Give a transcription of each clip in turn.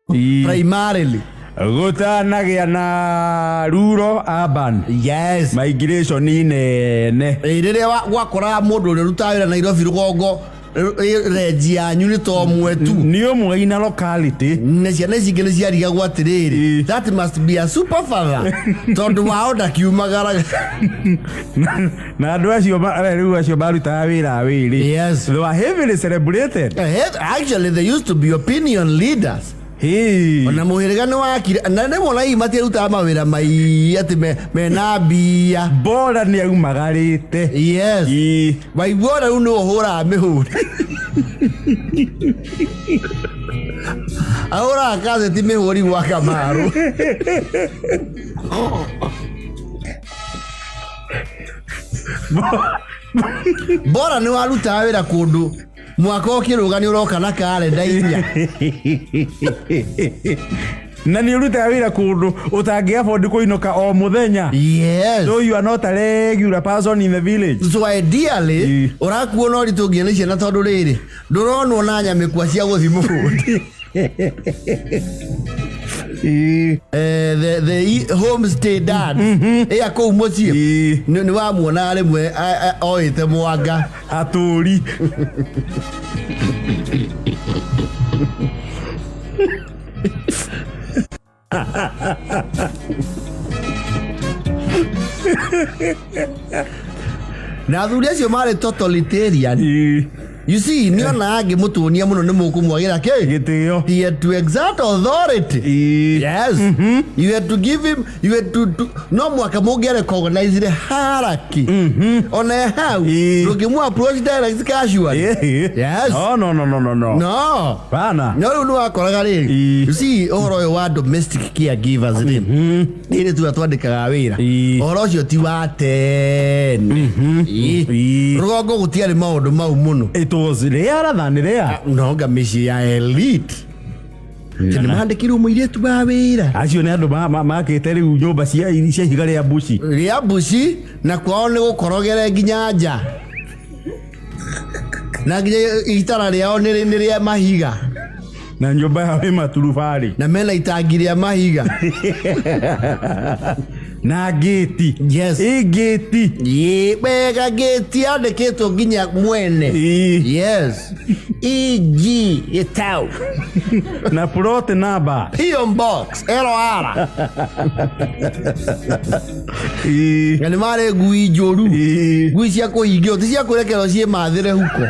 Primarily. Gũtanagĩa na rural urban migration nene. Ĩ, rĩrĩa gwakoraga mũndũ ũrĩa ũrutaga wĩra Nairobi rũgongo, renji yanyu nĩ to ũmwe tu. Nĩ ũmwe ina locality. Na ciana ici ingĩ nĩ ciarigagwo atĩrĩrĩ, that must be a super father, tondũ wao ndakiumagaraga. Na andũ acio rĩu acio marutaga wĩra wĩrĩ, they were heavily celebrated. Actually, they used to be opinion leaders. Hey. Ona mũhĩrĩga nĩ wakire na rĩmwe ona hihi matiarutaga mawĩra mai atĩ mena mbia. Bora nĩ aumagarĩte. Waigua ona rĩu nĩ ũhũraga mĩhũri, ahũraga kaseti mĩhũri gwa Kamaru. Bora nĩ warutaga wĩra kũndũ mwaka ũkĩrũga nĩ ũroka na karenda inya. Na nĩ ũrutaga wĩra kũndũ ũtangĩ afford kũinũka o mũthenya. So you are not a regular person in the village. So ideally, ũrakuo na ũritũ nginya nĩ ciana, tondũ rĩrĩ ndũronwo na nyamĩkwa cia gũthiĩ mũgũnda. The homestay dad ĩa kũu mũciĩ nĩ wamuonaga rĩmwe oĩte mwanga. Atũri. Na athuri acio marĩ totalitarian. You see, nĩ ona angĩmũtũnia mũno nĩ mũkũmwagĩra kĩ gĩtĩo. He had to exert authority. Yes, you had to give him, you had to no mwaka mũngĩ recognize hierarchy ona hau. Ndũngĩmũ approach direct casually. No, no, no, no, no, no. No. Bana. No rĩu nĩ wakoraga rĩrĩ, you see, ũhoro ũyũ wa domestic caregivers rĩ, rĩrĩ tuga twandĩkaga wĩra, ũhoro ũcio ti wa tene. Rũgongo gũtiarĩ maũndũ mau mũno. It was rarer than rare. Nonga mĩciĩ ya elite atĩ nĩ mandĩkirwo mũirĩtu wa wĩra. Acio nĩ andũ makĩte rĩu nyũmba cia ihiga rĩa mbuci. Rĩa mbuci, na kwao nĩ gũkorogere nginya nja, na nginya itara rĩao nĩ rĩa mahiga. Na nyũmba yao ĩ maturubarĩ. Na mena itangi rĩa mahiga. Na ngĩti. Ĩ ngĩti. Ĩ wega, ngĩti yandĩkĩtwo nginya mwene. Yes, eg Gĩtau. Na plot number. P.O. Box LR. Na nĩ marĩ ngui njũru, ngui cia kũhingĩrwo, ti cia kũrekerwo ciĩ mathĩre huko.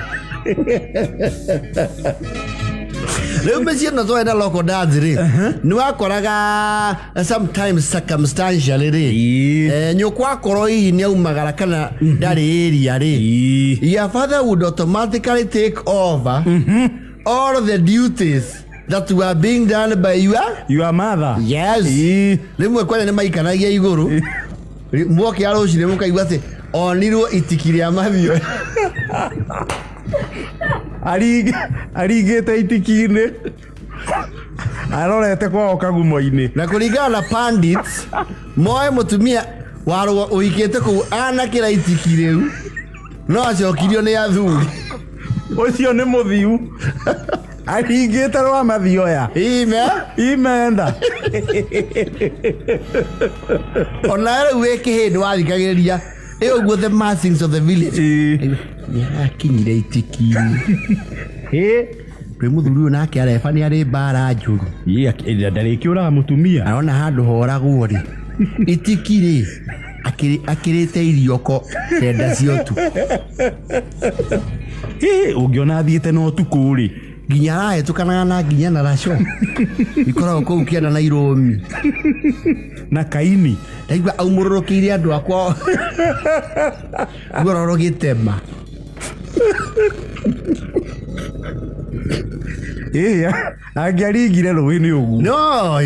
Rĩu mĩciĩ ĩno twarĩ na local dads rĩ, nĩ wakoraga sometimes circumstantially rĩ, nyũkwa akorwo hihi nĩ aumagara kana ndarĩ area rĩ, your father would automatically take over all the duties that were being done by your your mother. Rĩmwe kwene nĩ maikaragia igũrũ mwokĩra rũcinĩ, mũkaigua atĩ onirwo itiki rĩa mathio. Aringĩte itiki-inĩ arorete kwao kagumo-inĩ. Na kũringana na pundits moe, mũtumia warũa ũhikĩte kũu anakĩra itiki rĩu no acokirio nĩ athuri. Ũcio nĩ mũthiu aringĩte rwa mathioya. Ime. Imenda. Ona rĩu wĩ kĩhĩndĩ wathikagĩrĩria ĩ ũguo the massings of the village nĩarakinyire itiki-inĩ. Twĩ mũthuri ũyũ nake areba nĩ arĩ mbara njũru. Ndarĩkĩũraga mũtumia. Arona handũ horagwo rĩ, itiki rĩ, akĩrĩte irioko 9 cia ũtukũ. Ũngĩona athiĩte na ũtukũ rĩ, nginya arahĩtũkanaga na nginya na raco ikoragwo kũu kĩanda na irũmi. Na kaini. Ndaigua aumũrũrũkĩire andũ akwa ngororo gĩtema. Ĩ angĩaringire rũĩ nĩ ũguo. No,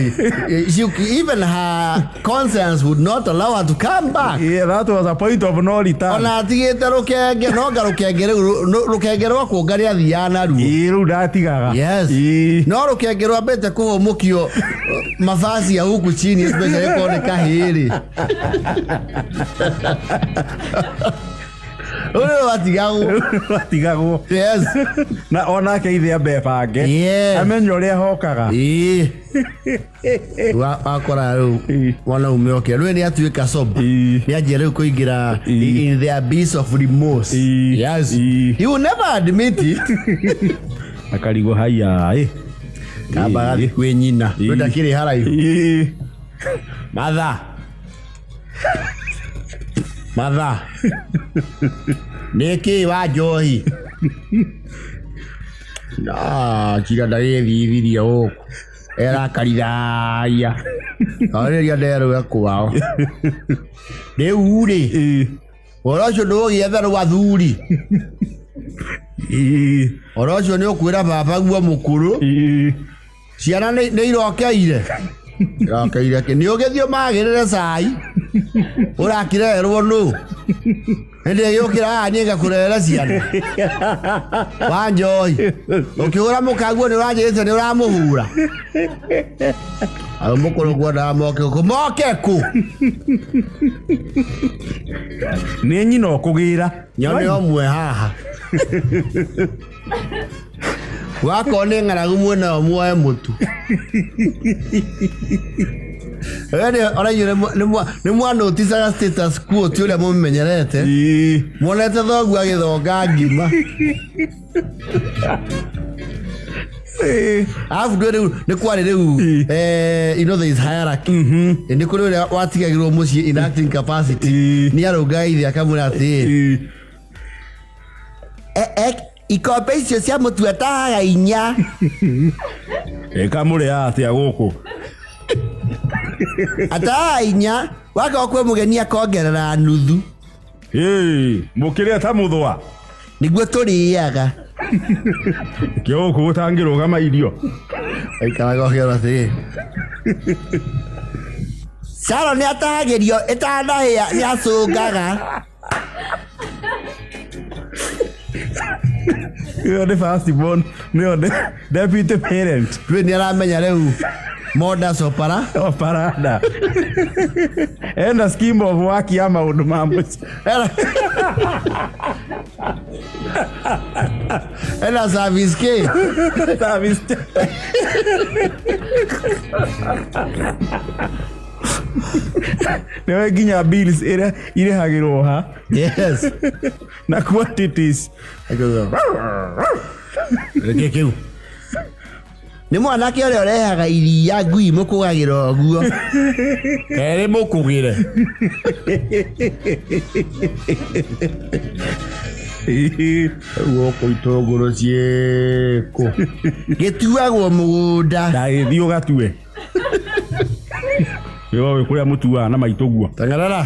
she, even her conscience would not allow her to come back. Yeah, that was a point of no return. Ona atigĩte rũkenge, nonga rũkenge rĩu rũkenge rwa kuonga rĩathiaga naruo. Ĩ, rĩu ndatigaga. No rũkenge rwambĩte kũhũmũkio mavazi ya huku chini, especially korwo nĩ kahĩĩ rĩ. Rĩu nĩwe watigagwo. Watigagwo. Yes. Na onake ithe ambe bange. Yes. Amenye ũrĩa hokaga. Ĩĩ. Wakora rĩu mwanaume oke rĩu nĩ atuĩka sober. Ĩĩ. Nĩ anjia rĩu kũingĩra Ĩĩ. in the abyss of remorse. Ĩĩ. Yes. Ĩĩ. He will never admit it. Akarigwo haya ĩ. Kamba agathiĩ kwĩ nyina. Ĩĩ. Rĩu ndakĩrĩ haraihu. Ĩĩ. Matha. Matha. Nĩ kĩ wa njohi? Na tiga ndagĩthithirie gũkũ. Erakarithagia. Arĩria nderũe kwao. Rĩu rĩ, Ĩĩ. ũhoro ũcio ndũgĩetherwo athuri. Ĩĩ. Ũhoro ũcio nĩ ũkwĩra baba guo mũkũrũ. Ĩĩ. Ciana nĩ irokeire. Irokeire kĩ? Nĩ ũgĩthiĩ ũmagĩrĩre cai. Ũrakĩrerwo nũ? Hĩndĩ ĩgĩũkĩra haha niĩ ngakũrerera ciana. Wa njohi. Ũkĩhũra mũkaguo nĩ ũranjĩrĩte nĩ ũramũhura. Au mũkũrũ kuonaga moke kũ? Moke kũ? Nĩ nyina ũkũgĩra. Nyone ũmwe haha. Wakorwo nĩ ng'aragu mwena muoe mũtu. We nĩ ona inyuĩ nĩ mwanoticaga status quo ti ũrĩa mũmenyerete. Ĩĩ. Mwonete thoguo agĩthonga ngima. Ĩĩ. Alafu ndũĩ rĩu nĩ kwarĩ rĩu Ĩĩ. you know there is hierarchy. Nĩ kũrĩ ũrĩa watigagĩrwo mũciĩ in acting capacity. Ĩĩ. Nĩ arũngaga ithe akamwĩra atĩrĩ, Ĩĩ. Ikombe icio cia mũtu atahaga inya. Ĩkamũrĩa atĩa gũkũ? Atahaga inya wakorwo kwĩ mũgeni akongerera nuthu. Ĩĩ, mũkĩrĩa ta mũthũa. Nĩguo tũrĩaga. Kĩo gũkũ gũtangĩrũgama irio. Aikaraga ũkĩona atĩrĩ. Saro nĩ atahagĩrio ĩtanahĩa nĩ acũngaga. Ĩyo nĩ first born, nĩyo deputy parent. Rĩu nĩ aramenya rĩu modus opera. Oparanda. Ena scheme of work ya maũndũ ma mũciĩ. Ena service K. Service. Nĩwe nginya bills ĩrĩa irĩhagĩrwo ha. Yes. Na quantities. Gĩkĩ kĩu. Nĩ mwanake ũrĩa ũrehaga iria ngui mũkũgagĩra ũguo. Kerĩ mũkũgĩre. Gũkũ itũngũrũ ciĩkũ. Gĩtuagwo mũgũnda. Ndagĩthiĩ ũgatue. Wĩ kũrĩa mũtuaga na maitũ guo. Teng'erera.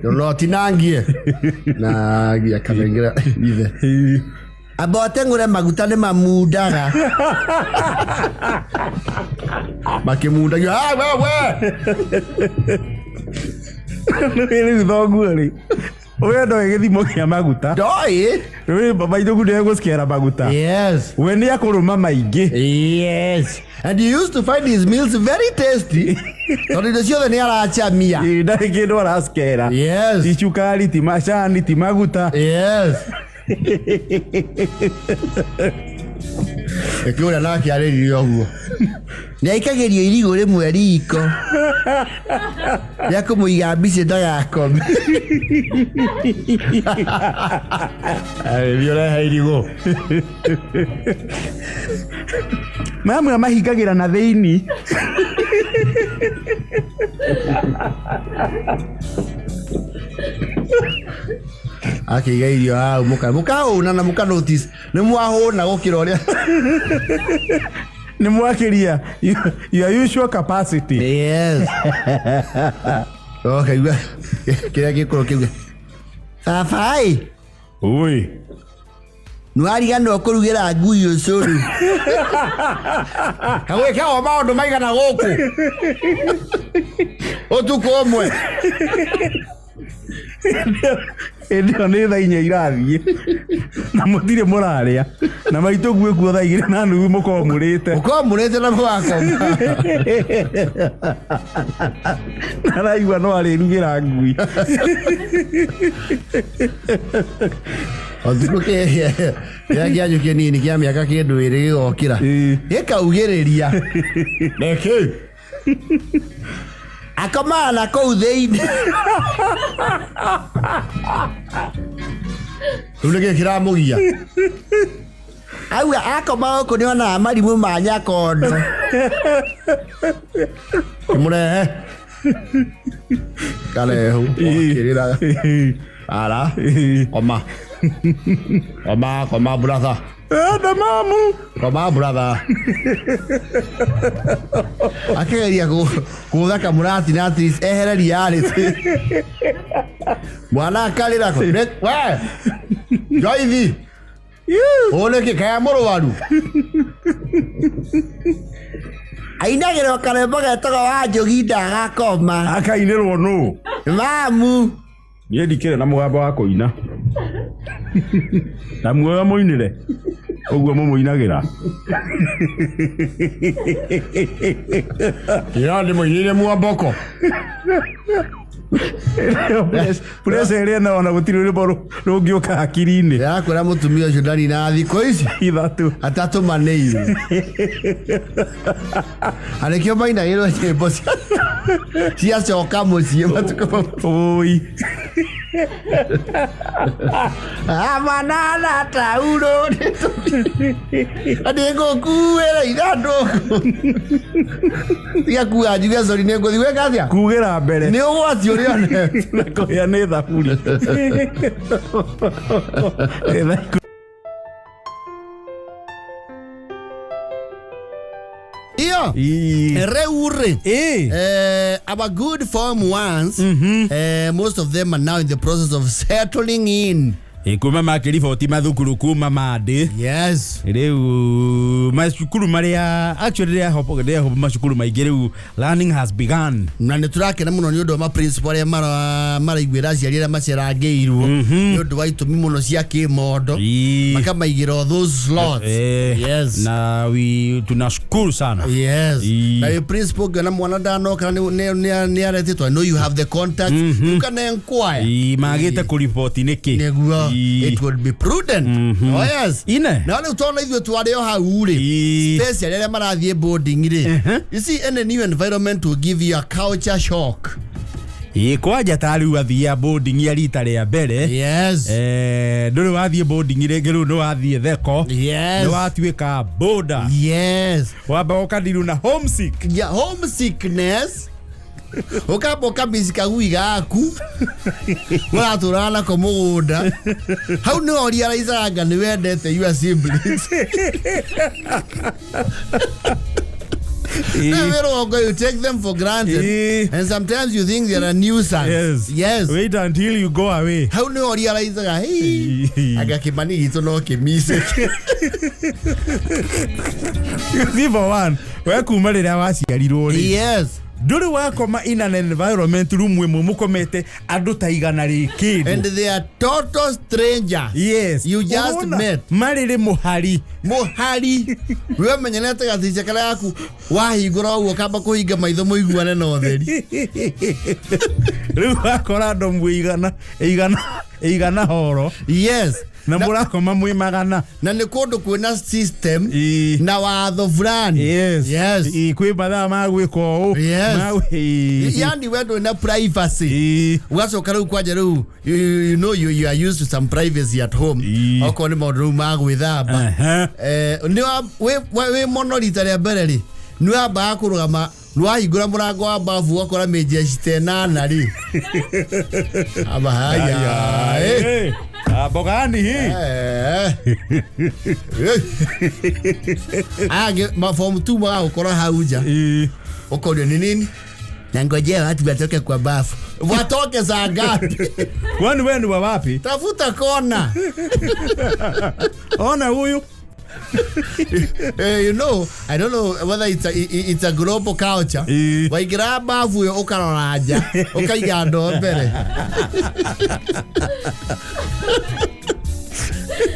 No tinangie. Nangia kanengera ithe. Amba ũteng'ũre maguta nĩ mamundaga. Makĩmundagia, "Ah, we, we." Rĩu thoguo rĩ. We ndoĩ gĩthimo kĩa maguta. Ndoĩ. Rĩu maitũ guo ndegũcikera maguta. Yes. We nĩ akũrũma maingĩ. Yes. And you used to find his meals very tasty. Tondũ indo ciothe nĩ aracamia. Ĩĩ, ndarĩ kĩndũ aracikera. Yes. Ti cukari, ti macani, ti maguta. Yes. Ĩkĩũria nake arĩrire ũguo. Nĩ aikagĩrio irigũ rĩmwe riko. Rĩa kũmũiga mbici ndagakome. Thiĩ ũrehe irigũ. Mamwe mahingagĩra na thĩinĩ. Akĩiga irio hau mũkahũna na mũka notice nĩ mwahũna gũkĩra ũrĩa. Nĩ mwakĩria your usual capacity. Yes. Ũkaigua kĩrĩa gĩkũrũ kĩuge. Baba ĩ, Oi. nĩwariganĩrwo kũrugĩra ngui ũcũrũ. Kagwĩkagwo maũndũ maigana gũkũ. Ũtukũ ũmwe. Hĩndĩ ĩyo nĩ thaa 4 irathiĩ na mũtirĩ mũrarĩa, na maitũ guĩkuo thaa 2:30 mũkorwo mũrĩte. Ũkorwo mũrĩte na mũgakoma. Araigua no arĩrugĩra ngui. Ũtukũ kĩrĩa kĩanyu kĩnini kĩa mĩaka kĩndũ ĩrĩ gĩgokĩra gĩkaugĩrĩria nĩkĩ akomaga na kũu thĩinĩ. Rĩu nĩkĩ kĩramũgia? Auga akoma gũkũ nĩonaga marimũ ma nyakondo. Kĩmũrehe karehu kĩrĩraga ara koma koma koma brother. Enda mamu. Koma brother. Akĩgeria gũtha kamũrati na at least ehere reality. Mwana akarĩra kũ we Joithi ũũ nĩkĩ kaya mũrwaru? Ainagĩrwo karwĩmbo getagwo wa Njũgi ndagakoma. Akainĩrwo nũ? Mamu. Niĩ ndikĩrĩ na mũgambo wa kũina. Na muoyo mũinĩre ũguo mũmũinagĩra. Ĩra ndĩmũinĩire muomboko. Pressure ĩrĩa ena ona gũtirĩ rwĩmbo rũngĩũka hakiri-inĩ. Ndĩrakwĩra mũtumia ũcio ndarĩ na thikũ ici 3 atatũmanĩirwo. Arĩkĩo mainagĩrwo nyĩmbo ciacoka mũciĩ matukũ. Oi. Amanana tauro nĩngũkuĩra ithandũkũ. Tiga kuga njuge sorry nĩngũthiĩ gwĩka atĩa? Kugĩra mbere. Nĩ ũgwati ũrĩa onete. Na kũhĩa nĩ thaburi. Iyo. Rĩu rĩ. Our good form ones, most of them are now in the process of settling in. Kuma makĩriboti mathukuru kuma Monday. Yes. Rĩu macukuru marĩa actually rĩahopo macukuru maingĩ rĩu learning has begun. Na nĩ tũrakena mũno nĩ ũndũ wa ma-principal arĩa maraiguĩra aciari arĩa macerangĩirwo nĩ ũndũ wa itũmi mũno cia kĩmondo. Makamaigĩra those slots. Yes. Na tunashukuru sana. Yes. Na wĩ principal ũngĩona mwana ndanoka nĩ aretĩtwo, I know you have the contacts. You can inquire. Magĩte kũriboti nĩkĩ? Nĩguo. It would be prudent. Oh yes. Ine. Na rĩu tondũ ithuĩ twarĩ o hau rĩ, especially arĩa marathiĩ boarding rĩ, you see any new environment will give you a culture shock. Kwanja ta rĩu athiia boarding ya rita rĩa mbere. Yes. Ndũrĩ wathiĩ boarding rĩngĩ, rĩu nĩ wathiĩ theko. Yes. Nĩ watuĩka boarder. Yes. Wamba ũkandirwo na homesick. Yeah, homesickness. Ũkamba ũkamici kagui gaku ũratũraga nako mũgũnda hau nĩ ũriaraicaga nĩ wendete your siblings. You take them for granted. And sometimes you think they are a nuisance. Yes. Yes. Wait until you go away. Hau nĩ ũriaraicaga hey anga kĩmani gitũ no kĩmice. You see for one, we kuma rĩrĩa waciarirwo rĩ. Yes. Ndũrĩ wakoma in an environment room ĩmwe mũkomete andũ ta igana rĩkĩndũ. And they are total strangers. Yes. You just met. Marĩrĩ mũhari. Mũhari. We menyerete gaticia karĩa gaku wahingũra ũguo kamba kũhinga maitho mũiguane na ũtheri. Rĩu wakora andũ mwĩ igana horo. Yes. Na mũrakoma mwĩ magana. Na nĩ kũndũ kwĩna system na watho fulani. Yes. Yes. Kwĩ mathaa ma gwĩka ũũ. Yes. Yani we ndũrĩ na privacy. Ũgacoka rĩu kwanja rĩu you know you are used to some privacy at home. Okorwo nĩ maũndũ rĩu ma gwĩthamba. Wĩ mũno rita rĩa mbere rĩ, nĩ wambaga kũrũgama nĩwahingũra mũrango wa bafu ũgakora mĩnjeci ta ĩnana rĩ. Aba haya. Mbogani hii. Aya ma form 2 magagũkora hau nja. Ũkorio nĩ nini? Na ngojea watu watoke kwa bafu. Watoke saa ngapi? Kwani wewe ni wa wapi? Tafuta kona. Ona huyu. I don't know whether it's a global culture. Waingĩra bafu ĩyo ũkarora nja, ũkaiga ndoo mbere.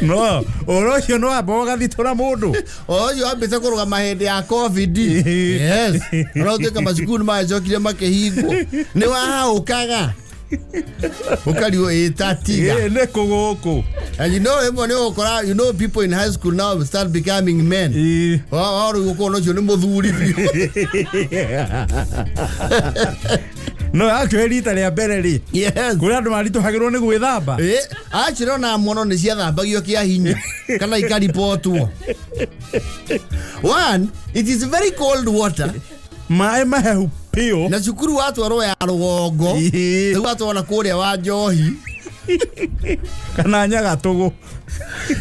No ũhoro ũcio no wamba ũgathitũra mũndũ. Ũcio wambĩte kũrũgama hĩndĩ ya COVID. Yes, ona ũtuĩka macukuru nĩ magĩcokire makĩhingwo, nĩ wahaũkaga ũkariwo ĩtatiga. Nĩ kũ gũkũ? And rĩmwe nĩ ũgũkora, people in high school now start becoming men. Rĩu ũkona ũcio nĩ mũthuri biũ. No actually rita rĩa mbere rĩ, kũrĩ andũ maritũhagĩrwo nĩ gwĩthamba. Actually ona mũno nĩ ciathambagio kĩa hinya kana ikaribotwo. One, it is very cold water. Maĩ mahehu piũ. Na cukuru watwarwo ya rũgongo, rĩu watwarwo kũrĩa wa njohi kana nyagatũgũ.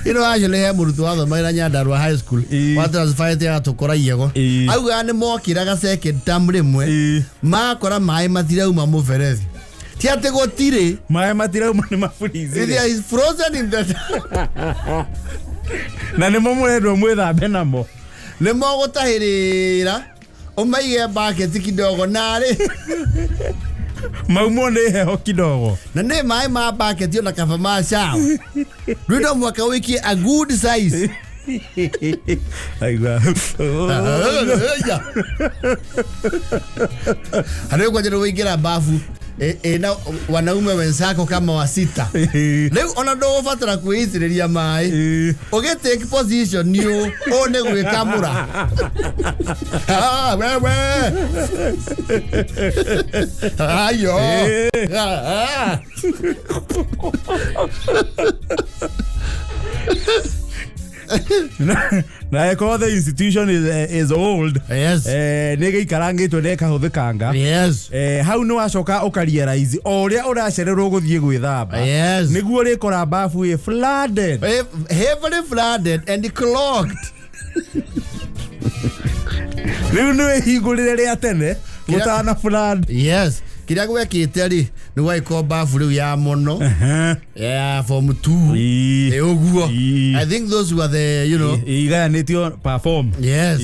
Ĩno actually he mũrutwo wathomagĩra Nyandarua High School, wa transferĩte agatũkora Iego. Augaga nĩ mokĩraga second term rĩmwe, makora maĩ matirauma mũberethi. Ti atĩ gũtirĩ. Maĩ matirauma, nĩ maburizire. It is frozen in the Na nĩmo mũrendwo mwĩthambe namo. Nĩ mogũtahĩrĩra ũmaige bucket kidogo narĩ maumwo nĩ heho kidogo. Na nĩ maĩ ma bucket ona kaba ma shower. Rĩu no mũhaka ũikie a good size. Aigua. Harĩ kwanja nĩ ũingĩra bafu ĩna wanaume wenzako kama wa sita. Rĩu ona ndũgũbatara kwĩitĩrĩria maĩ. Ũgĩ take position nĩ ũ nĩ gwĩkamũra. Ah, wewe. Ayo. Ah. Na ĩkorwo the institution is old. Nĩ gĩikarangĩtwo na ĩkahũthĩkanga. Hau nĩ wacoka ũkarealize o ũrĩa ũracererwo gũthiĩ gwĩthamba, nĩguo ũrĩkora bafu ĩ flooded. Heavily flooded and clogged. Rĩu nĩ wĩhingũrĩre rĩa tene gũtana flood. Yes. Kĩrĩa gwekĩte rĩ, nĩ gwagĩkorwo bafu rĩu ya mũno ya form 2 ĩ ũguo. I think those were the igayanĩtio per form. Yes.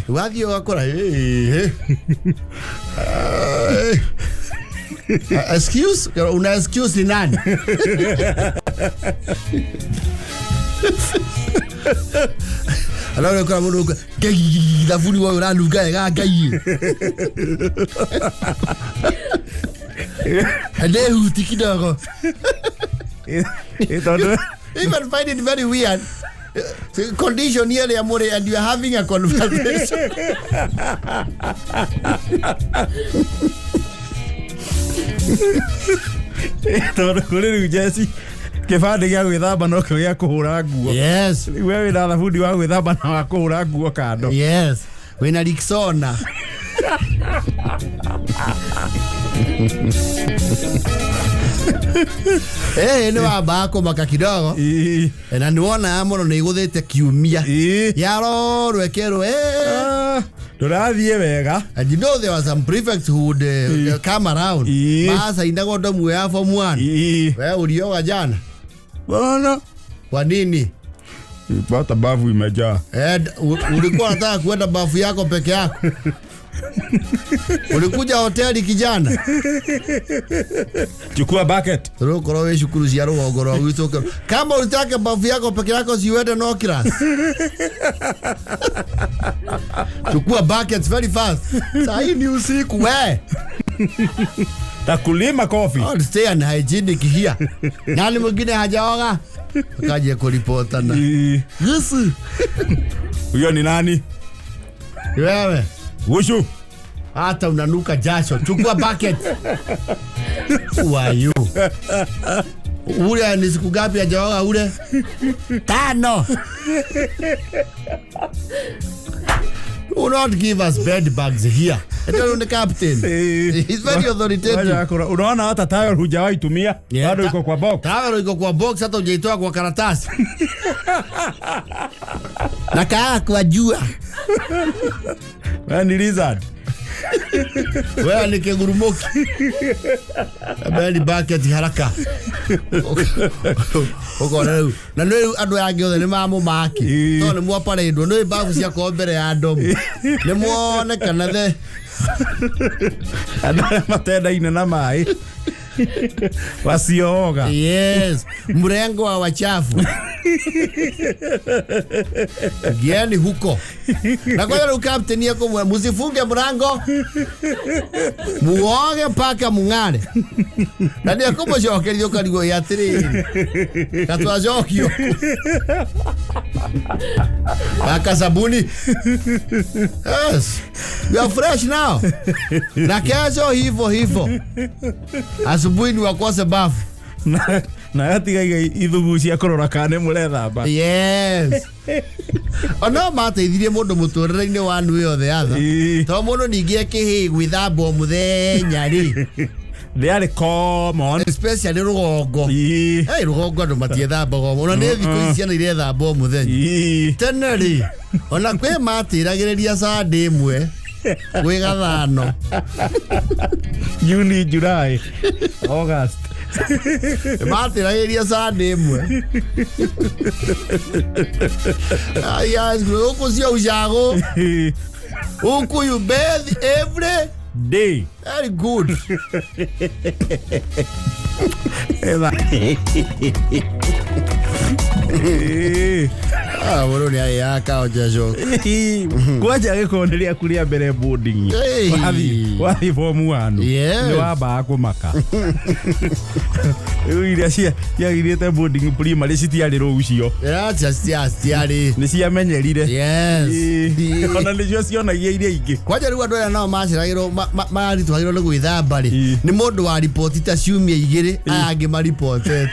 Wathiĩ ũgakora excuse, una excuse ni nani? Alafu ũkora mũndũ ngai thabuni wa ũranunga wega ngai. Ende huti kidogo. Even find it very weird. Condition here amore and you are having a conversation. Tondũ kũrĩ rĩu jeci kĩbandĩ gĩa gwĩthamba no kĩo gĩa kũhũra nguo. Yes. Rĩu we wĩna thabuni wa gwĩthamba na wa kũhũra nguo kando. Yes. Wĩna Rexona. Nĩ wambaga kũmaka kidogo. Na nĩ wonaga mũno nĩ ĩgũthĩte kiumia. Yarorwo ĩkerwo Ndũrathiĩ wega. And you know there were some prefects who would come around. Macainagwo ndomu ya form 1. Wewe ulioga jana? Bwana. Kwa nini? Pata bafu imejaa. Ulikuwa unataka kuenda bafu yako peke yako? Ulikuja hoteli kijana? Chukua bucket. Rũkorwo wĩ cukuru cia rũgongo rwa gwitũ. Kama ulitaka bafu yako peke yako si uende no class. Chukua buckets very fast. Saa hii ni usiku we. Takulima coffee. Oh, stay unhygienic here. Nani mwingine hajaoga? Akaje kuripota na. Yes. Huyo ni nani? Wewe. Wushu. Hata unanuka jasho. Chukua bucket. Who are you? Ule ni siku ngapi hajaoga ule? 5. Do not give us bed bugs here. Ndio ni captain. He's very authoritative. Unaona hata towel hujawahi tumia. Bado iko kwa box. Towel iko kwa box hata hujaitoa kwa karatasi. Na kaa kwa jua. Wewe ni lizard. Wewe ni kĩgurumũki. Beni bucket haraka. Ũkona rĩu. Na nĩ rĩu andũ aya angĩ othe nĩ mamũmaki. Tondũ nĩ mwaparĩndwo nĩ babu ciakorwo mbere ya ndomu. Nĩ muonekana the Andũ arĩa matendaine na maĩ wasiooga. Yes, mrengo wa wachafu. Gieni huko. Na kwanza rĩu captain ekumwĩra musifunge mlango. Muoge mpaka mung'are. Na nĩ ekũmũcokeria ũkarigwo ĩ atĩrĩrĩ. Katwacokio. Paka sabuni. Yes. You are fresh now. Na kesho hivyo hivyo. Asubuhi ni wakose bafu. Na gatigaiga ithugu cia kũrora kana nĩ mũrethamba. Yes. Ona mateithirie mũndũ mũtũrĩre-inĩ wa nũ yothe atha. Tondũ mũndũ ningĩ akĩhĩ gwĩthamba o mũthenya rĩ. Ndĩarĩ common. Especially rũgongo. Hey, rũgongo andũ matiethambaga o. Ona nĩ thikũ ici ciana irethamba o mũthenya. Tene rĩ, ona kwĩ matĩragĩrĩria Sunday ĩmwe gwĩ gathano. Juni, July, August. Matĩragĩrĩria Sunday ĩmwe. Aya, gũkũ cia ucago. Huku you bathe every day. Very good. Ah, mũndũ nĩ agĩaka ojeco. Kwanja gĩkorwo nĩ rĩaku rĩa mbere boarding. Wathiĩ form 1. Nĩ wambaga kũmaka. Rĩu iria ciagithĩte boarding primary citiarĩ rũcio. Citiarĩ. Nĩ ciamenyerire. Yes. Ona nĩcio cionagia iria ingĩ. Kwanja rĩu andũ aya nao maceragĩrwo maritũhagĩrwo nĩ gwĩthamba rĩ. Nĩ mũndũ wa riboti ta ciumia igĩrĩ aya angĩ maribotete.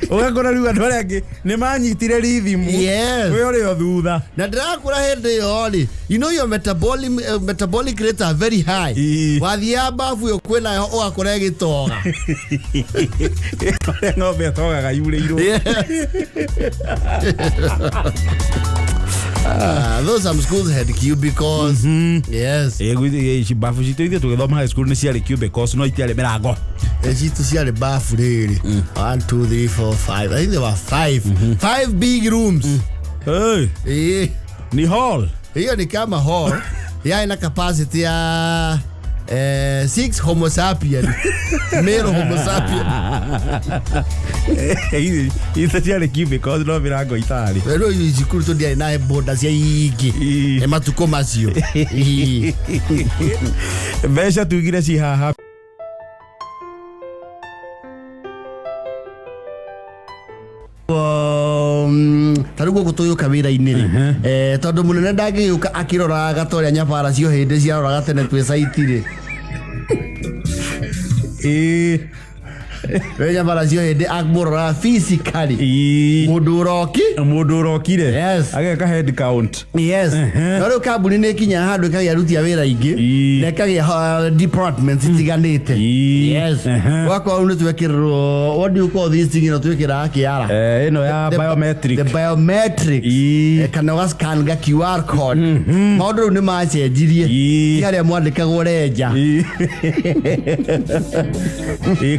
Ũgakora rĩu andũ arĩa angĩ nĩ manyitire rithimu. Yes. We ũrĩ o thutha. Na ndĩrakũra hĩndĩ ĩyo rĩ, you know your metabolic rate are very high. Wathiaga babu ĩyo kwĩnayo ũgakora ĩgĩtoga. Ũrĩa ng'ombe ĩtogaga yurĩirwo. Those some schools had cubicles. Yes. Babu citũ ithuĩ tũgĩthoma high school nĩ ciarĩ cubicles no itiarĩ mĩrango. Citũ ciarĩ babu rĩrĩ. 1 2 3 4 5. I think there were 5. 5 big rooms. Hey. Ni hall. Hiyo ni kama hall. Yaani na capacity ya 6 homo sapien. Male homo sapien. Ithe ciarĩ cubicles no mĩrango itarĩ. Rĩu cukuru tũndiarĩ na boda cia ingĩ. Matukũ macio. Mbeca tuigire ci haha. Ta rĩu gũkũ tũgĩũka wĩra-inĩ rĩ, tondũ mũnene ndangĩgĩũka akĩroraga ta ũrĩa nyabara cio hĩndĩ ciaroraga tene twĩ site rĩ. We nyabara cio hĩndĩ amũroraga physically. Mũndũ ũroki? Mũndũ ũrokire. Yes. Ageka head count. Yes. No rĩu kambuni nĩ ĩkinyaga handũ ĩkagĩa aruti a wĩra aingĩ na ĩkagĩa departments itiganĩte. Yes. Ũgakorwo rĩu nĩ twekĩrĩrwo, what do you call this thing ĩno twĩkĩraga kĩara? Ĩno ya biometric. The biometrics. Kana ũga-scan ga QR code. Maũndũ rĩu nĩ macenjirie. Ti harĩa mwandĩkagwo renja.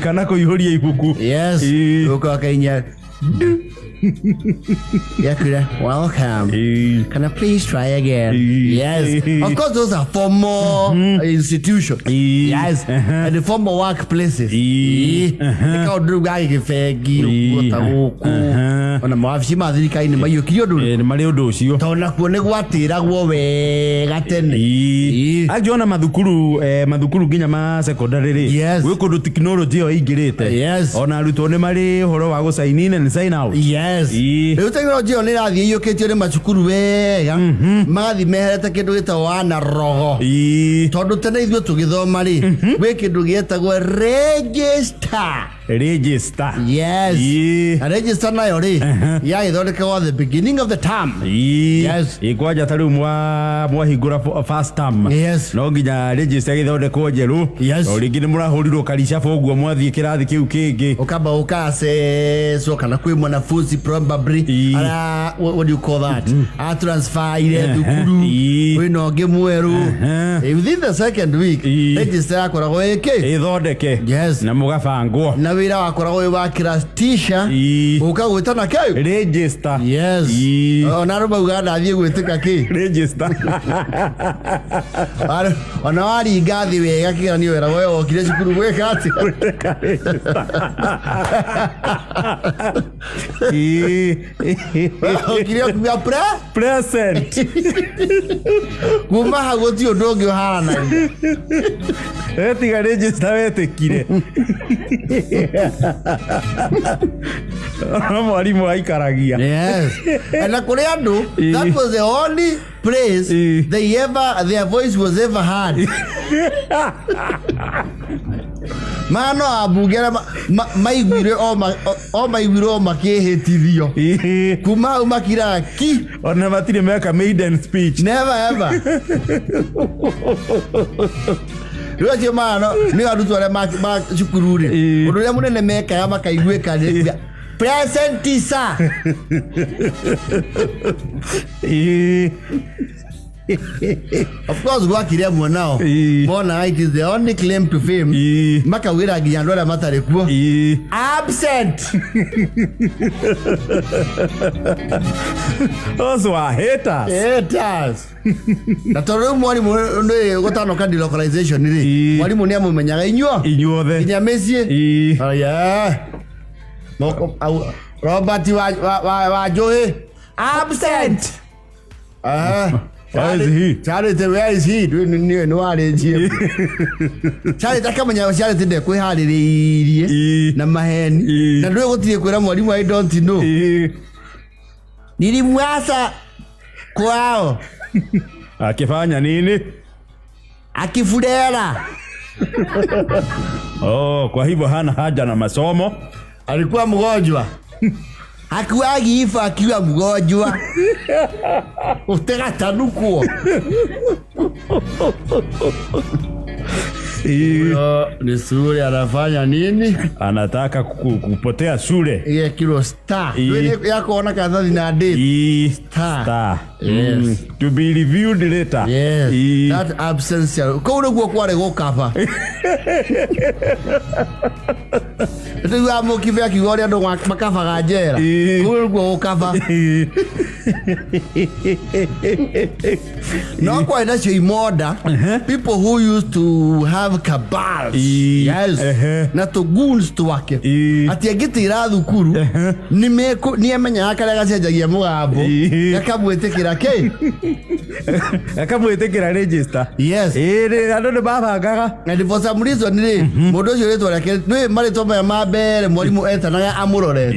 Kana kũihũria ibuku. Yes. Ũka ũkainya. Yakura, welcome. Can I please try again? Yes. Of course, those are formal institutions. Yes. And the formal workplaces. Nĩ kaũndũ rĩu ga gĩbengi, ũguo ta gũkũ. Ona mawabici ma thirikari nĩ maiyũkirie ũndũ. Nĩ marĩ ũndũ ũcio. Tondũ nakuo nĩ gwatĩragwo wega tene. Angiona mathukuru, mathukuru nginya ma secondary rĩ. Yes. Gwĩ kũndũ technology ĩyo ĩingĩrĩte. Yes. Ona arutwo nĩ marĩ ũhoro wa gũ sign in and sign out. Yes. Rĩu tekinoronjĩ ĩyo nĩ ĩrathiĩ ĩiyũkĩtio nĩ macukuru wega. Magathiĩ meherete kĩndũ gĩtagwo analogo. Tondũ tene ithuĩ tũgĩthoma rĩ, gwĩ kĩndũ gĩetagwo register. Register. Yes. Na register nayo rĩ yagĩthondekagwo at the beginning of the term. Yes. Ĩ kwanja ta rĩu mwahingũra first term. Yes. No nginya register ĩgĩthondekwo njerũ. Yes. O rĩngĩ nĩ mũrahũrirwo karicabo ũguo mwathiĩ kĩrathi kĩu kĩngĩ. Ukamba ukaseswo kana kwĩ mwanafunzi probably ara what do you call that, a transfer ile thukuru kwĩna ũngĩ mwerũ. Within the second week register yakoragwo ĩkĩ Ĩthondeke. Yes. Na mũgabangwo. Na wĩra wakoragwo wĩ wa class teacher ũka gwĩtana kĩ Register. Yes. Ona andũ maugaga ndathiĩ gwĩtĩka kĩ Register. Ona waringa thĩ wega kĩgeranio weragwo we wokire cukuru gwĩka atĩa? Okire ũkiuga Present. Kuma hau gũtirĩ ũndũ ũngĩ ũharanagia. Tiga register wetĩkire. No mwarimũ aikaragia. Yes. Na kũrĩ andũ, that was the only place they ever, their voice was ever heard. Mano ambunge arĩa maiguire o maiguire o makĩhĩtithio. Kuma hau makiraga ki. Ona matirĩ meka maiden speech. Never ever. Rĩu acio mano nĩ arutwo arĩa ma cukuru rĩ, ũndũ ũrĩa mũnene mekaga makaiguĩka nĩ present sir. Of course gwakire amwe nao mona it is the only claim to fame makaugĩra nginya andũ arĩa matarĩ kuo absent. Those were haters. Haters. Na tondũ rĩu mwarimũ nĩ gũtanoka delocalization rĩ, mwarimũ nĩ amũmenyaga inyuothe nginya mĩciĩ. Yeah. Robert wa Njohi absent. Where is he? Charity, where is he? Nĩ warĩnjie. Charity akamenya Charity ndekwĩharĩrĩirie na maheni. Na ndũĩ gũtirĩ kwĩra mwarimũ I don't know. Nilimwasa kwao. Akifanya nini? Akifurera. Oh, kwa hivyo hana haja na masomo. Alikuwa mgonjwa. Hakuwagi ifa akiwa mgonjwa. Utegatanukuo. Ni shule anafanya nini? Anataka kupotea shule. Ye kilo star. Yako ona kadhaa na date. Star. Yes. To be reviewed later. Yes. That absence. Kwa unakuwa kwa gukaba. Rĩu amũkibe akiuga ũrĩa andũ makabaga njera. Kũu nĩkuo gũkaba. No kwarĩ nacio imoda, people who used to have cabals. Yes. Na tũgoons twake. Atĩ angĩtĩra thukuru, nĩamenyaga karĩa gacenjagia mũgambo, gakamwĩtĩkĩra kĩ? Gakamwĩtĩkĩra register. Yes. Andũ nĩ mabangaga. And for some reason rĩ, mũndũ ũcio rĩtwa rĩake, nĩ marĩtwa maya ma mbere mwarimũ etanaga amũrore.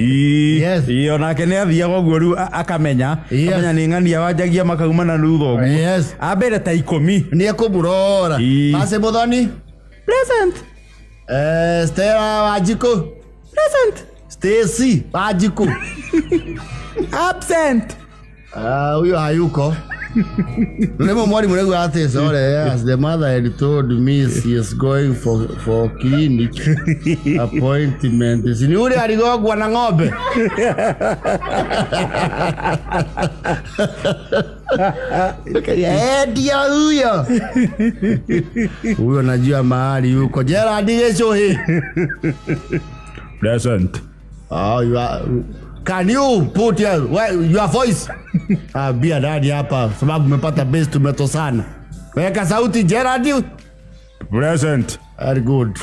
Yes. Onake nĩ athiaga ũguo rĩu akamenya. Akamenya nĩ ng'ania wanjagia makauma na nutho ũguo. Yes. Ambere ta 10. Nĩ ekũmũrora. Mase Muthoni. Present. Stella Wanjikũ. Present. Stacy Wanjikũ. Absent. Huyo hayuko. Nemo mwalimu rĩu atĩ sorry, yes, the mother had told me she is going for clinic appointment. Si ni ule aligogwa na ng'ombe. Ndio huyo. Huyo najua mahali yuko. Gerald Gichuhi. Present. Oh, you are. Can you put your voice? Bia ndani hapa sababu umepata base tumetosana. Weka sauti Gerald. Present. Very good.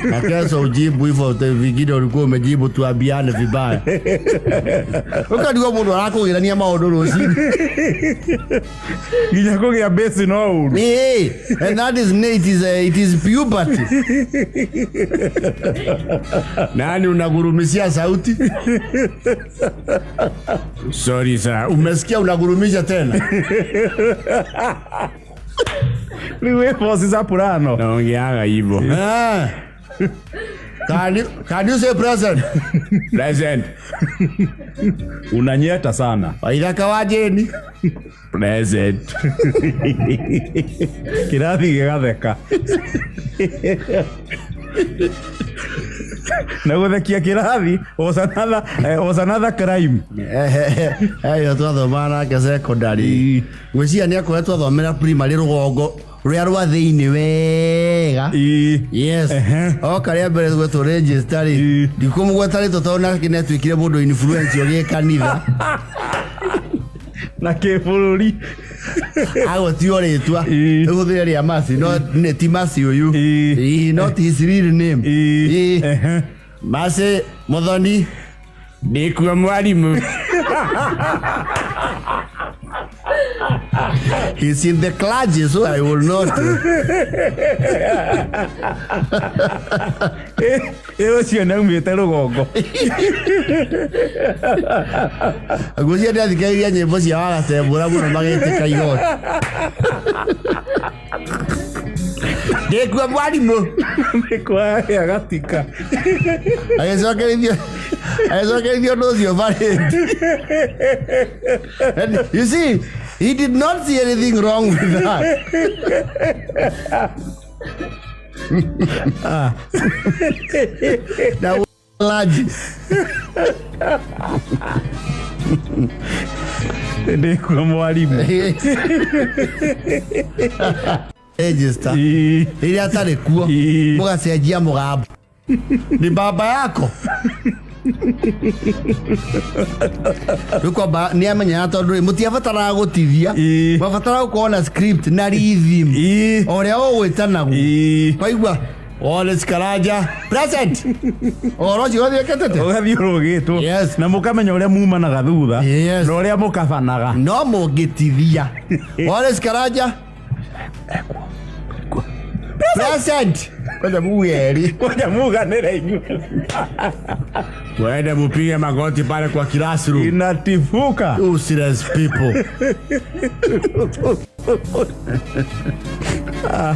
Na kesho ujibu hivyo vingine ulikuwa umejibu tuambiane vibaya. Ukandigwo mundu arakugirania maundu rucini. Nginya kugia base no uru. Eh, and that is it is puberty. Nani unagurumishia sauti? Sorry sir. Umesikia unagurumisha tena? Niwe bosi za purano. Naongeaga hivyo. Can you say present? Present. Unanyeta sana. Waithaka wa Jane. Present. Kĩrathi gĩgatheka. Na gũthekia kĩrathi was another crime. Ĩyo twathomaga nake secondary. Ngwĩciria nĩ akoretwo athomera primary rũgongo rũrĩa rwa thĩinĩ wega. Yes. Oka rĩa mbere gwetwo register rĩ, ndikũmũgweta rĩtwa tondũ nake nĩ atuĩkire mũndũ influence gĩ kanitha. Na kĩbũrũri. Agũtio rĩtwa ĩhũthĩre rĩa Mercy, no nĩ ti Mercy ũyũ. Not his real name. Mercy Muthoni. Ndĩkuo mwarimũ. He's in the clergy, so I will not. Ĩ ũcio nĩ aumĩte rũgongo. Ngwĩciria nĩathikĩrĩria nyĩmbo cia Wagacembũra mũno magĩtĩka igoti. Ndĩkuo mwarimũ. Nĩkwagĩa gatika. Agĩcokerithio ũndũ ũcio parade. And you see, he did not see anything wrong with that. Now, large. Ndĩkuo mwarimũ. Register. Rĩrĩa atarĩ kuo, mũgacenjia mũgambo. Ni baba yako. Rĩu kwamba nĩ amenyaga tondũ rĩ mũtiabataraga gũtithia, mwabataraga gũkorwo na script na rhythm o ũrĩa ũgwĩtanagwo. Kwaigua Wallace Karanja present. Ũhoro ũcio ũgathiĩ ũkĩtĩte. Ũgathiĩ ũrũgĩtwo. Yes. Na mũkamenya ũrĩa mumanaga thutha. Yes. Na ũrĩa mũkabanaga. No mũngĩtithia. Wallace Karanja present. Kwanja muge erĩ. Kwanja muganĩre inyuĩ. Mwende mupige magoti pale kwa classroom. Inatifuka. Useless people. Ah,